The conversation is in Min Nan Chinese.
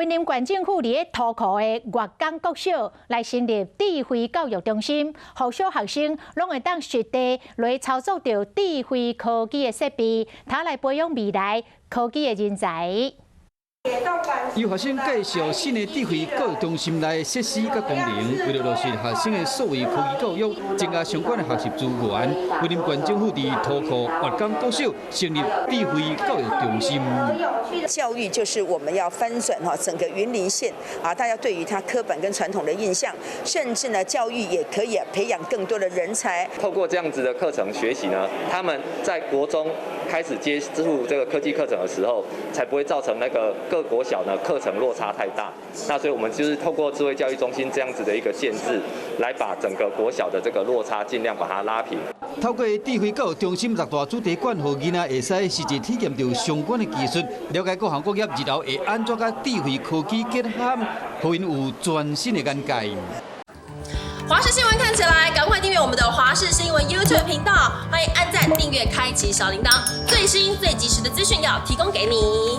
林縣政府佇咧塗湖的月港國小來成立智慧教育中心，予小學生攏會當實地來操作著智慧科技的設備，通來培養未來科技的人才。由學生介紹新的智慧教育中心內設施佮功能，為了落實學生的數位科技教育，增加相關的學習資源，雲林縣政府佇塗湖月港國小成立智慧教育中心。教育就是我們要翻轉哈整個雲林縣啊，大家對於它刻板跟傳統的印象，甚至呢教育也可以培養更多的人才。透過這樣子的課程學習呢，他們在國中開始接觸這個科技課程的時候，才不會造成那個各國小呢課程落差太大。那所以我們就是透過智慧教育中心這樣子的一個建制，來把整個國小的這個落差盡量把它拉平。透過智慧教育中心六大主題館，予囡仔會使實際體驗著相關的技術，了解各行各業日後會按怎佮智慧科技結合，予𪜶有全新的眼界。華視新聞看起來，趕快訂閱我們的華視新聞 YouTube 頻道，歡迎按讚、訂閱、開啟小鈴鐺，最新最及時的資訊要提供給你。